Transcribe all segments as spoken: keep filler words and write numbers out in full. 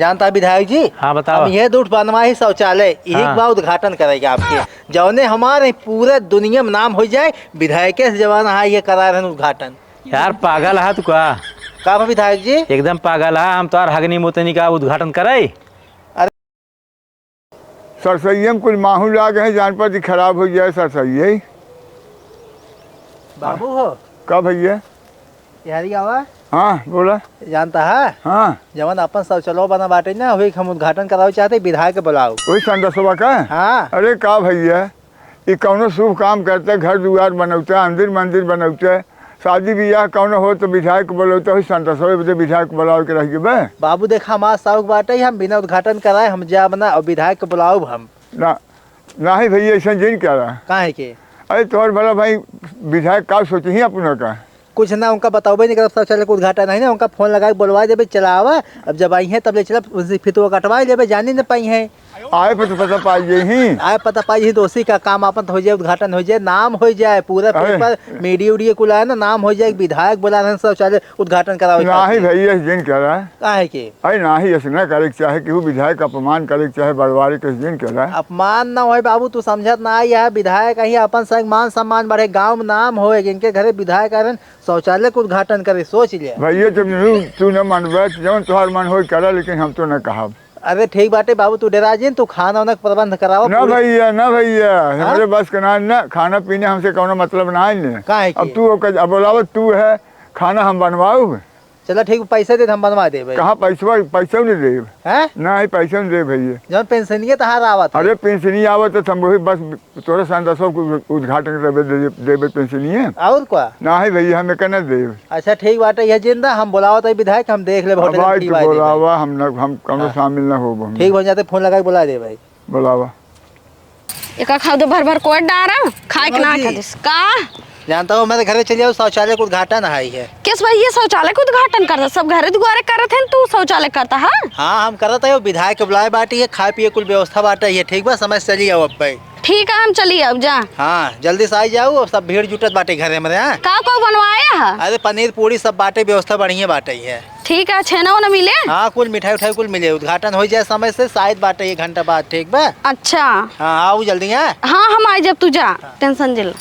जानता है विधायक जी, हाँ, बताओ। हम ये दूठ बनवा ही शौचालय, यही हाँ। बा उद्घाटन करेगा आपके। जौने हमारे पूरे दुनिया में नाम हो जाए, विधायक से जवान हाँ ये करा रहे उद्घाटन। यार, पागल है तू का? का बा विधायक जी? एकदम पागल है, हम तो यार हगनी मोतनी का उद्घाटन करे। अरे। सरसैया में कुछ माहौल लाग है, जान पर जी खराब हो जाए सरसैया। बाबू हो? का भैया? यारी आवा। हाँ, बोला। जानता है? हाँ। जवन अपन शौचलवा बना बाटे ना, वही हम उद्घाटन करावे चाहते, विधायक के बुलाओ। वही संडसवा का? हाँ। अरे का भैया, ई कौनो शुभ काम करते, घर दुआर बनौते, अंदिर मंदिर बनौते, शादी बियाह कौनो हो तो विधायक के बुलौते, वही संडसवे बदे विधायक के बुलावे के रह गए बे। बाबू देखा, हमार शौक बाटे, हम बिना उद्घाटन कराए हम जाब ना, और विधायक के बुलाओ हम। ना, नाही भैया, ऐसा जिन करा। काहे के? अरे तोहर भला भाई, विधायक का सोचही अपना का? कुछ ना, उनका बतावे नहीं करब, शौचालय के उद्घाटन है ना, उनका फोन लगा के बोलवा देबे, चला आवा। अब जब आई हैं तब ले चलब, उनसे फितवा कटवा लेबे, जाने न पाई हैं। आए पर तो पता पाई जाई ही। आए पता पाई ही तो उसी का काम आपन तो हो जाए, उद्घाटन हो जाए, नाम हो जाए, पूरा अरे। पेपर, मीडिया उडिया कुल आए ना, नाम हो जाए, विधायक बुला रहे हैं शौचालय उद्घाटन करावे नाही खातिर। भैया, जिन करा। काहे के? अरे नाही, ऐसे ना करे के चाहे, केहू विधायक अपमान करे के चाहे, बड़वारे के जिन करा। अपमान ना होए बाबू, तू समझत ना, यह विधायक ही अपन संग मान सम्मान बढ़े, गाँव में नाम होए, इनके घरे विधायक आ रहे हैं, शौचालय के उद्घाटन करे, सोच ले। भैया, जब नहीं तू न मनबे, तो जौन तोहार मन होई करा, लेकिन हम तो न कहब। अरे ठीक बाटे बाबू, तू डेरा जिन, तू खाना वाना के प्रबंध करावा ना पूरे। भैया, ना भैया, हाँ? हमरे बस के ना, ना, खाना पीने हमसे कौनो मतलब ना है ने। काहे अब के? तू ओकर, अब बोलावत तू है, खाना हम बनवाऊ? चला ठीक, पैसा दे, हम बनवा देबे। कहाँ पैसवा, पैसा नहीं देब। हैं? नहीं, पैसा नहीं देब भैया। जौन पेंशनिया तहार आवत है। अरे पेंशनिया आवत है, हम वही बस तोरे संडसवा के उद्घाटन के देबे, देबे पेंशनिया। और का? नहीं भैया, हम एकर न देब। अच्छा ठीक बाटे, यह जिंदा, हम बुलावत है विधायक, हम देख लेब अब होटल में भाई तू खिलवा देबे। बुलावा, हम न, हम कौनो हाँ। शामिल न होब हम। ठीक, हो जाते फोन लगा के बुला दे भाई। बुलावा। एका खाओ तो भर भर कोट डारा, खाए के ना बाबूजी। खातिस। का? जानता हो, हमारे घरे चले आओ, शौचालय के उद्घाटन है है। किस भैया शौचालय के उद्घाटन करता? सब घरे दुआरे करत हैं, तू शौचालय करता है? हाँ, हम करत है, विधायक के बुलाए बाटी है, खाए पिए कुल व्यवस्था बाटे है, ठीक बा, समय से चली आओ अब भाई। ठीक है, हम चली अब जा। हाँ, जल्दी से आई जाओ, अब सब भीड़ जुटत बाटे घरे हमरे, हाँ। का का बनवाया है? अरे पनीर पूरी सब बाटे, व्यवस्था बढ़िया बाटे है। ठीक है, छेना ओना मिले? हाँ, कुल मिठाई उठाई कुल मिले। उद्घाटन हो जाए समय से, शायद बाटे एक घंटा बाद, ठीक बा? अच्छा। हाँ, आओ जल्दी, हाँ। हाँ, हम आई जब तू जा, हाँ। टेंशन जिल।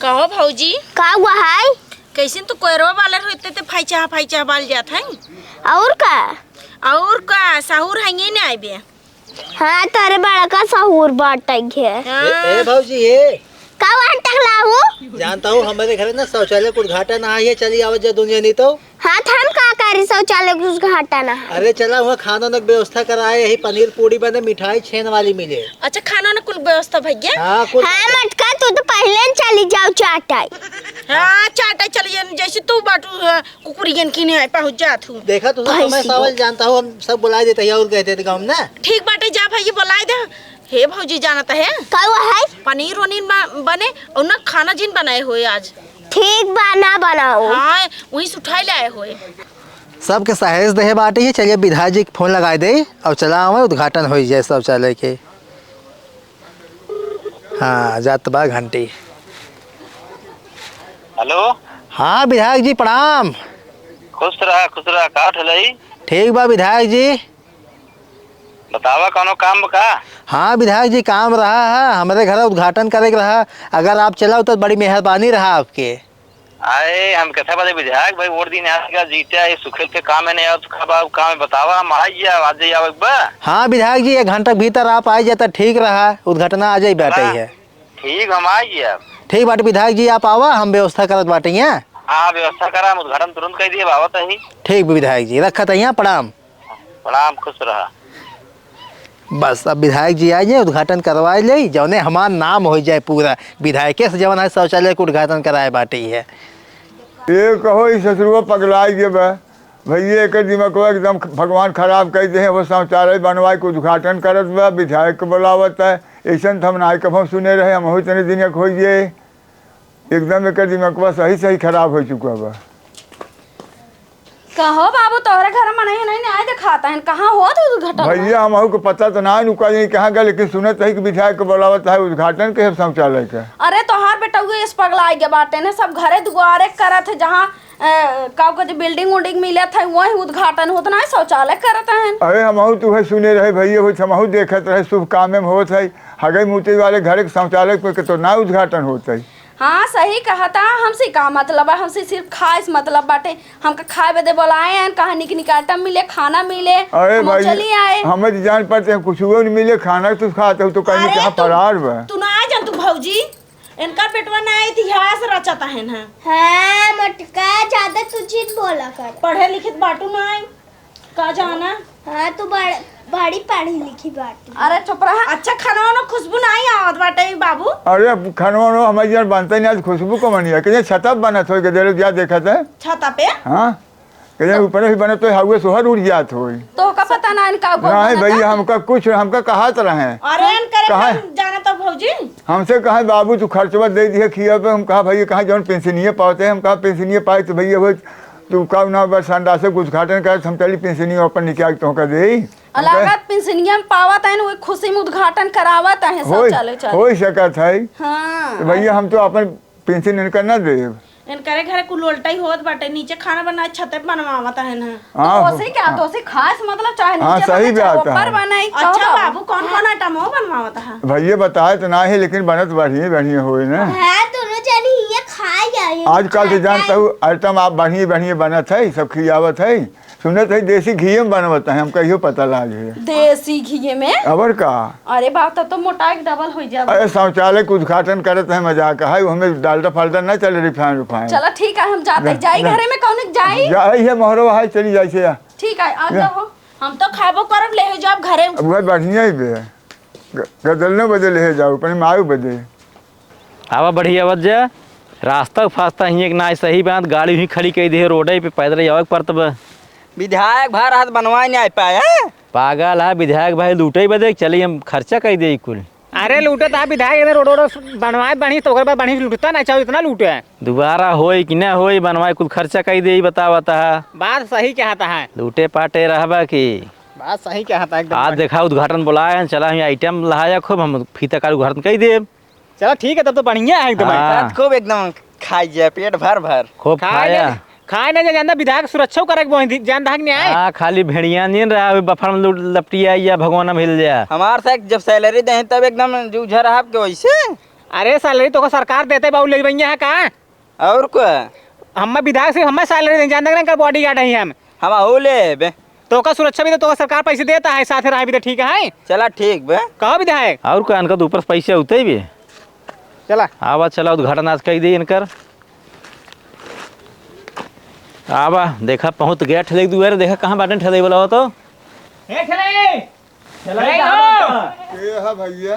कहो भौजी। का हुआ है? कैसे तू कोयरवा बालर होते ते फाइचा फाइचा बाल जात है? और का? और का, सहूर है ये नहीं आइबे? हाँ, तोरे बड़ा का सहूर बाटे है। हाँ। ए, ए भौजी, ए। का वहाँ टकलाहू? जानता हूँ, हमारे घर ना शौचालय के उद्घाटन आ है, चली आवत जा दुनिया नहीं तो। हाँ, तो हम का करी शौचालय के उद्घाटन आ है? अरे चला, वहाँ खाना वाना के व्यवस्था कराए, यही पनीर पूरी बने, मिठाई छेन वाली मिले। अच्छा, खाना ना कुल व्यवस्था भैया? हाँ, कुल हाँ, मटका, तू तो पहले न चली जाओ चाटाई। हाँ, चाटाई चली जाए, जैसे तू बाटू, हाँ, कुकुरियन की नहीं पहुँच जात हूँ। देखा, तू तो समय सावल जानता हो, हम सब बुला देते हैं और कहते थे गाँव में ना। ठीक बाटे, जा भाई, बुलाए दे। हे भौजी, जानत है? का हुआ है? पनीर वनीर ब-, बने और ना खाना जिन बनाए हुए आज। ठीक बा, ना बनाओ। हाँ, वहीं से उठाए लाए हुए। सबके सहेज देहे बाटे ही, चलिए विधायक जी के फोन लगाए दे और चला आवे, उद्घाटन हो जाए शौचालय के। हाँ, जात बा घंटी। हेलो। हाँ विधायक जी, प्रणाम। खुश रहा, खुश रहा। का उठलई? ठीक बा विधायक जी। बतावा, कौनो काम बा का? हाँ विधायक जी, काम रहा है, हमरे घर उद्घाटन करे के रहा, अगर आप चलाओ तो बड़ी मेहरबानी रहा आपके। अरे, हम कैसे बदे विधायक भाई, वोट दिन आएगा, जीते आए, सुखे के काम है नहीं, और का बा-, काम है, बतावा, हम आ गया, आज ही आवे के बा। हाँ विधायक जी, एक घंटा के भीतर आप आ जाता, ठीक रहा, उद्घाटन आ जाई बाटे चला, है। ठीक, हम आ गया। ठीक बाटे विधायक जी, आप आवा, हम व्यवस्था करत बाटे यहाँ। हाँ, व्यवस्था करा, हम उद्घाटन तुरंत कर दिए, आवत ही। ठीक विधायक जी, रखत है यहाँ, प्रणाम। प्रणाम, खुश रहा। बस, अब विधायक जी आ जाए, उद्घाटन करवा ले, जौने हमार नाम हो जाए पूरा, विधायक से जौन है शौचालय के उद्घाटन कराए बाटे है। ये कहो, ई ससुरवा पगलाइ गए बा। भैया, एकर दिमागवा एकदम ख-, भगवान खराब कर दे। वो शौचालय बनवाए के उद्घाटन करत बा, विधायक के बुलावत है। ऐसन तो हम ना कभो सुने रहे, हम हो इतने दिन एक हो गए। एकदम एकर दिमागवा सही सही खराब हो चुका बा। कहो बाबू, तोहरे घर मनई नहीं, नहीं आए दिखाता है, कहाँ होत उद्घाटन? भैया, हमहू को पता तो ना, नुका नहीं कहाँ गए, लेकिन सुनत है कि विधायक को बुलावत है उद्घाटन के शौचालय के। अरे, तोहार बेटउए इस पगला आइ गया बाटे ने, सब घरे दुआरे करत है, जहाँ अ, का कहते, building उल्डिंग मिलत है, वही उद्घाटन होत ना है, शौचालय करत हैं। अरे, हमहू तो है सुने रहे भैया, होत हमहू देखत रहे, शुभ काम में होत है, हगई मूते वाले घर के शौचालय के तो ना उद्घाटन होत है। हाँ, सही कहा था। हमसे का मतलब है, हमसे सिर्फ खाए से मतलब बाटे। हमका खाए बदे बोलाए हैं, कहाँ निक निक item मिले, खाना मिले, अरे हम भाई, चली आए। हमें तो जान पाते हैं, कुछ हुआ नहीं मिले, खाना तो खाते हो तो कहीं अरे कहाँ तू, फरार बा। तू ना आ जान तू भौजी, इनका बेटवा नया इतिहास रचत है ना। हाँ, मोटका, ज्यादा तू झूठ बोला कर। पढ़े लिखित बाटू ना आई, का जाना? हाँ, तू बड़-, बड़ी पढ़ी लिखी बाटू। अरे चुप रहा। अच्छा, खाना वाना खुशबू ना आई आवत बाटे बाबू। अरे, अब खाना वाना हमारे यहाँ बनता ही नहीं, आज खुशबू को मनिया, कहीं छता बनत होई के देर जा देखत है। छता पे? हाँ। कहीं ऊपर ही बने तो हवा सोहर उड़ जात होई। तो का पता ना इनका ऊपर नहीं बनता? भैया, हमका कुछ, हमका कहा तो रहे। अरे, इनकरे कहा? हम जाना तो भौजी। हमसे कहा, "बाबू, तू खर्चवा दे दिए खिया पे।" हम कहा, "भैया, कहाँ जौन पेंशनिया पावते हैं?" हम कहा, "पेंशनिया पाए तो भैया, हो तू का ना बस अंडा से उद्घाटन करे, हम चली पेंशनिया अपन निकाल के तोहका दे।" हम कहे, लागत पेंशनिया में पावत है, वो खुशी में उद्घाटन करावत है होई, शौचालय, शौचालय। होई सकत है। हाँ। तो भैया, हम तो अपन पेंशन इनका ना देब। इनकरे घरे कुल उल्टा ही होत बाटे, नीचे खाना बना, छते पे बनवावत है ना। हाँ, तो ओसे क्या, हाँ। तो ओसे खास मतलब चाहे हाँ, नीचे सही बने, चाहे बात ऊपर है। बने, अच्छा कहो बाबू, कौन कौन item हो बनवावत है? भैया बताए तो ना है, लेकिन बनत बढ़िया बढ़िया होए ना। हाँ, दोनों जनी ये खा जाए। आजकल तो जानता हूँ, item आप बढ़िया बढ़िया बनत है, सब खियावत है। सुनत है देसी घी में बनवत है, हम कहियो पता लाग है। देसी घी में? अबर का? अरे बाप, तब तो मोटाई के double हो जावे। अरे शौचालय के उद्घाटन करत है, मजाक है, हमें डालडा फालडा ना चले, refined refined। चला ठीक है, हम जाते ना, जाई ना। घरे में कौन जाई? जाई है मोहरो है, चली जाई से। ठीक है, आ जा। जाओ। हम तो खाबो करब, ले जाब घरे। अब वह बढ़िया ही बे। ग-, गदलनो बदे ले जाओ, अपने मायू बदे। आवा बढ़िया आवत जा। रास्ता फास्ता हियाँ के नाई सही बात, गाड़ी ही खड़ी कइ दिहे रोडे पे, पैदल ही आवे के पड़त बा। विधायक भाई रात बनवाए नहीं आ पाए, हैं? पागल है विधायक भाई, लूटे बदे चली हम खर्चा कइ दे कुल। अरे लूटे ता विधायक, इधर रोड, रोड बनवाए बढ़िया तो ओकर बाद बढ़िया लूटता ना चाहो, इतना लूटे। दोबारा होई कि ना होई, बनवाए कुल खर्चा कइ दे, बतावा ता। बात सही कहता है। लूटे पाटे रहबा की। बात सही कहता है एकदम। आज देखा उद्घाटन बोलाए हैं, चला हम item लहाया खूब, हम फीता का उद्घाटन कइ देब। चला ठीक है, तब तो बढ़िया है एकदम। हाँ। रात खूब एकदम खाई जाए, पेट भर भर। खूब खाए खाया। ना, खाए ना जा, जानता विधायक सुरक्षा करे के बोही, जान धाक नहीं आए। हाँ, खाली भेड़िया नहीं रहा, अभी बफर में लुट-, लपटी आई या भगवान में हिल जाए। हमार से जब salary दे तब एकदम जूझा रहा आपके वैसे। अरे salary तो का सरकार देते बाबू, ले भैया है का? और का? हम्मे विधायक से हम्मे salary दे, जान धाक नहीं कर bodyguard है हम। हम हो ले बे। तो का सुरक्षा भी तो, तो का सरकार पैसे देता है, साथ रहा भी तो ठीक है। चला ठीक बे। कहो विधायक। और का, इनका तो ऊपर से पैसे होते ही बे। चला। आवा, चला, उद्घाटन आज कइ दे इनकर। आवा, देखा, पहुँच गया ठेले के दुआरे, देखा, कहाँ बाटे ठेले वाला हो तो। ए, ठेले! ठेले कहाँ बाटे? के है भैया?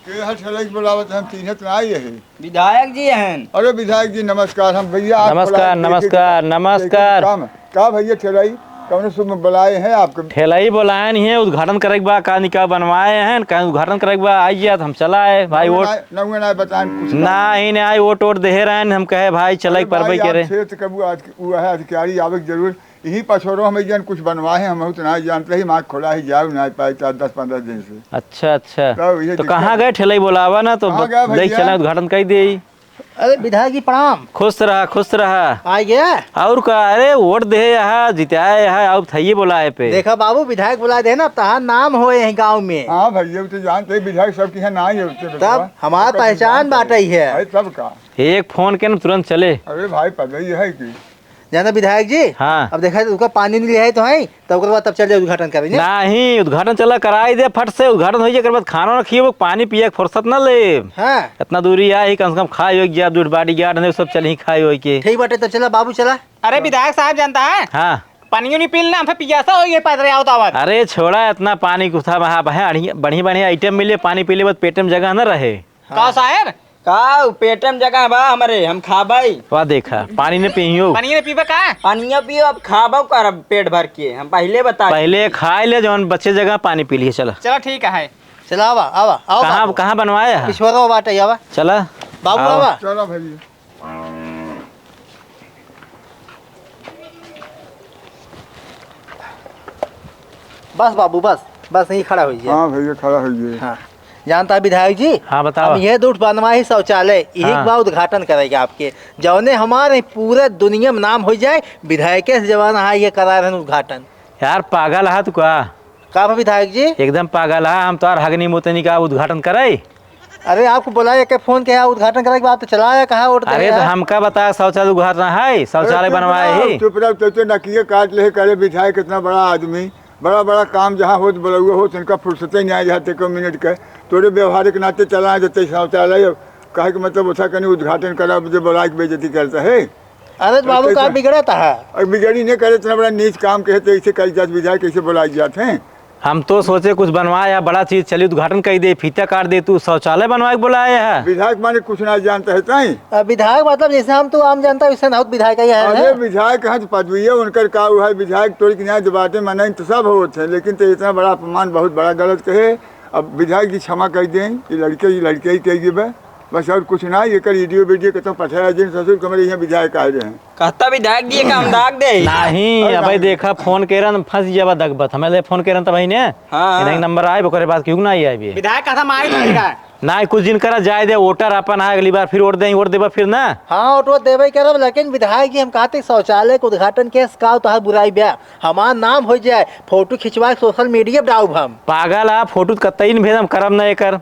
के है ठेले के बुलावत, हम चिन्हत ना आई है। विधायक जी हैं। अरे विधायक जी, नमस्कार। हम भैया, आप नमस्कार, बुलाए, देखे नमस्कार, देखे नमस्कार। काम। का भैया ठेलाई, कौन शुभ बुलाए हैं आपके? ठेलाई बुलाए नहीं है, उद्घाटन करे के बा, का निका बनवाए हैं, कहीं उद्घाटन करे के बा, आई गया तो हम चला आए, भाई, नौवे वोट। ना, नौवे ना बताएं कुछ। ना ही नहीं आई, वोट वोट देहे रहे, हम कहे, भाई, चले अरे परबे भाई, करे। आप क्षेत्र के वो अधिक-, वो है अधिकारी, आवे के जरूर। यही पछोरो हम एक जन कुछ बनवाए हैं, हम तो ना जानते ही, माँ खोला ही जाओ, ना पाए चार, दस, पन्द्रह दिन से। अच्छा, अच्छा। तब ये तो दिक्कत कहाँ है। गए ठेलाई बुलावा ना, तो कहाँ बत-, गया देख भैया? चले, उद्घाटन कर दे। अरे विधायक जी प्रणाम। खुश रहा, खुश रहा। आ गया? और का, अरे वोट दे यहाँ, जिताए यहाँ, और थाइये बोलाए पे। देखा बाबू, विधायक बुलाए दे ना, अब तहार नाम हो यही गाँव में। हाँ भैया, वो तो जानते हैं, विधायक सब के यहाँ ना ही होते तब बेटा। हमार सबका पहचान इंतजाम बाटे करे। ही है। अरे तब का? एक फोन के ना तुरंत चले। अरे भाई, पता ही है कि। जाना विधायक जी? हाँ। अब देखा, ओकर पानी नहीं लियाई तो है, तब ओकर बाद तब चल जाए उद्घाटन करे, ने? नहीं, उद्घाटन चला कराई दे फट से, उद्घाटन होई, एकर बाद खाना ना खिएबो, पानी पिए के फुर्सत ना ले। हाँ। इतना दूरी आई, कम से कम खाए होई, या दूर bodyguard ने सब चल ही खाए होई के। ठीक बाटे, तब चला बाबू, चला। अरे विधायक साहब जानता है? हाँ। पानियो नहीं पी लेना, हम फिर पियासा हो गए पैदल आवत आवत। अरे छोड़ा इतना पानी कुथा में, हाँ, बढ़िया, बढ़िया, बढ़िया item मिले, पानी पी ले, बस पेट में जगह ना रहे। का साहेब? का उ पेट में जगह बा हमरे, हम खाबई। वाह देखा, पानी न पियो। पानी न पीबे का? पानिया पियो, अब खाबो करब पेट भर के, हम पहिले बता पहिले खाए ले, जौन बचे जगह पानी पी लिए, चला। चला ठीक है। चला आवा, आवा, आवा कहाँ, बाबू। कहाँ बनवाए है? पिछुआ बाटे, आवा। चला। बाबू आवा। आवा। चला भैया। बस बाबू, बस, बस यहीं खड़ा होइए। हाँ भैया, खड़ा होइए। हाँ। जानता है विधायक जी, हाँ, बताओ। हम ये दूठ बनवा ही शौचालय, यही हाँ। बा उद्घाटन करेगा आपके, जौने हमारे पूरे दुनिया में नाम हो जाए, विधायक से जमाना है ये करा रहे उद्घाटन। यार, पागल है तू का? का बा विधायक जी? एकदम पागल है, हम तो यार हगनी मुतनी का उद्घाटन करे। अरे, आपको बुलाया के फोन किया, उद्घाटन करे के बाद तो चला आया, कहा वोट दे अरे, तो यार। हमका बता, शौचालय उद्घाटन है, शौचालय अरे, चुप बनवाए रहो, ही। चुप रहो, तो, तो नकिया काट ले करे विधायक, इतना बड़ा आदमी। बड़ा बड़ा काम जहाँ होत बलौआ होत, इनका फुर्सते नहीं आए जाते को मिनट के। तोरे व्यवहार के नाते चला जाते शौचालय, कहे के मतलब उठा कनी उद्घाटन करा, जो बुला के बेइज्जती करता है। अरे तो बाबू, का बिगड़त है? अब बिगड़ी नहीं करे, इतना बड़ा नीच काम के है, तो इसे कल जात विधायक कैसे बुलाई जात हैं? हम तो सोचे कुछ बनवाए या बड़ा चीज चली, उद्घाटन कर दे, फीता काट दे, तू शौचालय बनवाए के बुलाए है। विधायक माने कुछ ना जानता है ताई। अब विधायक मतलब जैसे हम तो आम जनता वैसे ना होत विधायक ही है अरे ना। विधायक हैं तो पदवी है उनकर, का हुआ है विधायक तोड़ के न्याय दिवाते मना तो सब होत है, लेकिन तो इतना बड़ा अपमान बहुत बड़ा गलत कहे। अब विधायक जी क्षमा कर दें, ये लड़के, ये लड़के ही कह बस और कुछ ना, ये कर ईडीओ बीडीओ के तो पठाया जिन ससुर कमरे यहाँ विधायक आए रहे हैं। कहता विधायक जी का हम दाग दे। नहीं, अरे अबे नहीं। देखा, फोन के रन फंस जाबा दगबत। हमें ले फोन के रन तब ही ने। हाँ। इन्हें नंबर आए, ओकरे बाद क्यों ना आए अभी? विधायक कहता मारे नहीं का। ना, कुछ दिन करा जाए दे, वोटर अपन है, अगली बार फिर वोट दें, वोट देबा फिर ना। हाँ, वोट, वोट देबे करब, लेकिन विधायक जी हम कहते शौचालय के उद्घाटन के का तोहार बुराई बा? हमार नाम हो जाए, फोटो खिंचवा के सोशल मीडिया पे डालब हम। पागल है, फोटो कतई नहीं भेजम, करब ना एकर।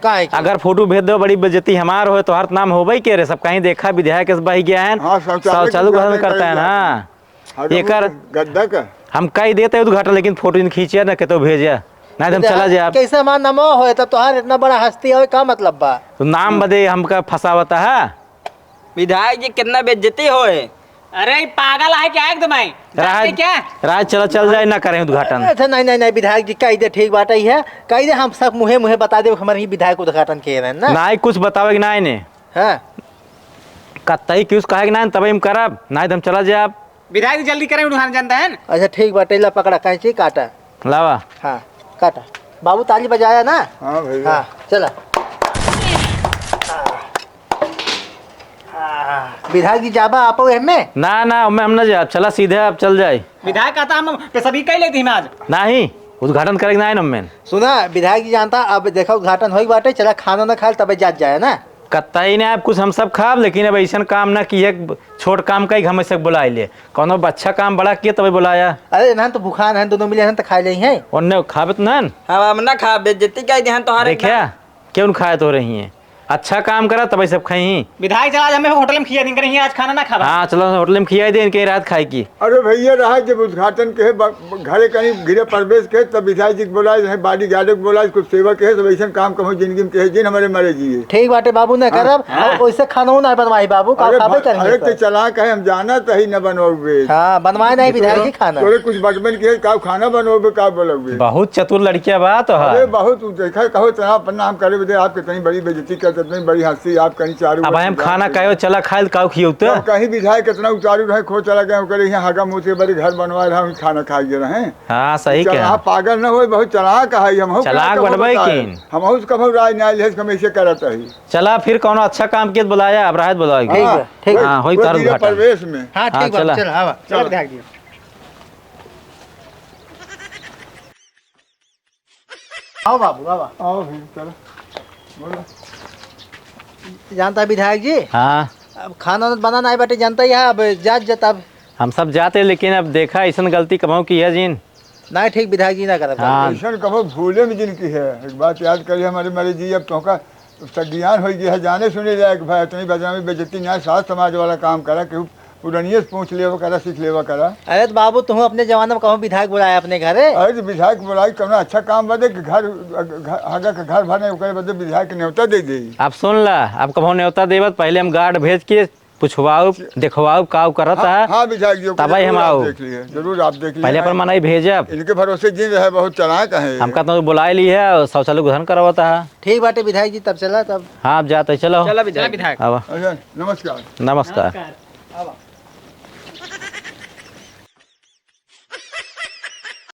काहे के? अगर फोटो भेज दो, बड़ी बेइज्जती हमार होए, तोहार नाम होबे के रे, सब कहीं देखा विधायक इस बही गया है, हाँ, शौचालय शौचालय के उद्घाटन करता है ना। हाँ, तो एकर गद्दा का? हम कही देते उद्घाटन, लेकिन फोटो इन खींचे ना, के तो भेजे, नहीं तो हम चला जाए। कैसे हमार नामो होए, तब तोहार इतना बड़ा हस्ती होए, का मतलब बा? तो नाम बदे हमका फंसावता है। विधायक जी, कितना बेइज्जती होए। अरे, ई पागल है क्या एकदम है? राज, क्या? राज, चला, चल जाए, ना करें उद्घाटन। अच्छा, नहीं, नहीं, नहीं, विधायक जी, कही दे, ठीक बात ही है, कही दे, हम सब मुँहे, मुँहे बता दे, हमारे ही विधायक उद्घाटन किए रहे ना। नहीं, कुछ बतावे कि नहीं ने। हाँ। कतई कुछ कहे कि नहीं, तब हम करब, नहीं तो हम चला जाए। विधायक जी, जल्दी करें, उद्घाटन जानता है ना। अच्छा, ठीक बाटे, ला पकड़ा, कैंची काटा। लावा। हाँ, काटा। बाबू, ताली बजाया ना? हाँ भैया। हाँ, चला। हाँ, विधायक जी जाबा आपो एमे? ना, ना, ओमे हम ना जाब। चला सीधे आप चल जाए। विधायक कहता हम पेशगी कई लेती हम आज। नहीं, उद्घाटन करेक ना है ना ओमे। सुना, विधायक जी जानता, अब देखा उद्घाटन होई बाटे, चला खाना ना खाए, तबे जात जाए ना। कतई ना, अब कुछ हम सब खाब, लेकिन अब ऐसन काम ना कि एक छोट काम का ही हम ऐसे बुलाए ले। कौनो अच्छा काम बड़ा किए तबे बुलाया। अरे, इन्हन तो भुखान हैं, दोनों मिले हैं तो खाए ले हैं। उन्ने खाबे तो नन। हम, हम ना खाब, बेइज्जती कई दिहन तोहार देखा, एकदम। क्यों खाए तो रही हैं? अच्छा काम करा तबे सब खाई। विधायक चला, आज हमें होटल में खिया दिन करेंगे, आज खाना ना खाबा। हाँ, चलो होटल में खिया दे, इनके रात खाए की। अरे भैया, रहा जब उद्घाटन के है, ब-, घरे कहीं गृह प्रवेश के, तब विधायक जी के बोलाए रहे, बॉडीगार्ड के बोलाए, कुछ सेवक के है, सब ऐसन काम कहो जिंदगी में कहे, जिन हमारे मरे जिए। ठीक बाटे बाबू, ना हाँ, करब, हाँ। और वैसे खाना ना बनवाई बाबू, का अरे खाबे भा-, करेंगे अरे तो। तो चला कहे, हम जाना तो ही न बनवाओगे। हाँ, बनवाए नहीं विधायक जी खाना। तोरे कुछ बटमन के का खाना बनवाओगे, का बोलोगे? बहुत चतुर लड़किया बा तो है। अरे बहुत, तू देखा, कहो इतना अपन नाम करे बदे, आप कितनी बड़ी बेइज्जती करते, इतनी बड़ी हस्ती, आप कहीं चारों अब ओर हम पूजा खाना करते। कहो, चला खाए, काऊ खियौते? तब कहीं विधायक कितना उतारू रहे, खो चला गए, ओकरे यहाँ हगा मुँह से बड़े घर बनवा रहा, हम खाना खाए रहे। हाँ, सही चला, कहा। पागल न होए, बहुत चालाक है, हम हो चालाक का बनबे बता रहे। किन। हम हो कभो राय ना लिहे, हम ऐसे करत है। चला फिर कौनो अच्छा काम के बुलाया, अब राहत बुलाएगी। ठीक बा, हाँ, ठीक बा। हाँ, होई वो तार गृह उद्घाटन। प्रवेश में। हाँ, हाँ, ठीक बा, चला। चल, हाँ, चल। चल, भाग दियो। आओ बाबू, आओ। आओ भाई, चलो। बोलो। जानता है विधायक जी? हाँ। अब खाना वाना बना नहीं बाटे, जानता ही है, अब जात जात अब। हम सब जाते, लेकिन अब देखा, ऐसन गलती कमाओ की है जिन। नहीं, ठीक विधायक जी ना करब। हाँ। ऐसन कबो भूले में जिन की है। एक बात याद करिए हमारे मरे जी, अब तोहका सज्ञान हो गया है, जाने सुने लायक भाई, इतनी बदनामी बेइज्जती ना, साथ समाज वाला काम करा, केहू पुरनिये से पूछ लेवा करा, सीख लेवा करा। अरे तो बाबू, तुम अपने जमाना में कहूँ विधायक बुलाया अपने घरे? अरे तो विधायक बुलाई, कौनो अच्छा काम बदे कि घर, घर, आगे के घर भरने, ओकरे बदे विधायक के न्योता दे दे। आप सुन ला, आप कहूँ न्योता देबत, पहले हम गार्ड भेज के पुछवाउब, देखवाउब, का उ करत हाँ, है, हाँ, विधायक जी, तब ही हम जरूर आप आओ। देख लिए, जरूर आप देख लिए। पहले अपन मनई भेजब। इनके भरोसे जिन रहे, बहुत चालाक है। हमका तो बुलाए ली है, शौचालय उद्घाटन करवाता है। ठीक बाटे विधायक जी, तब चला तब। हाँ, आप जाते, चलो। चला विधायक। चला विधायक। आवा। अच्छा, नमस्कार। नमस्कार। नमस्कार। आवा।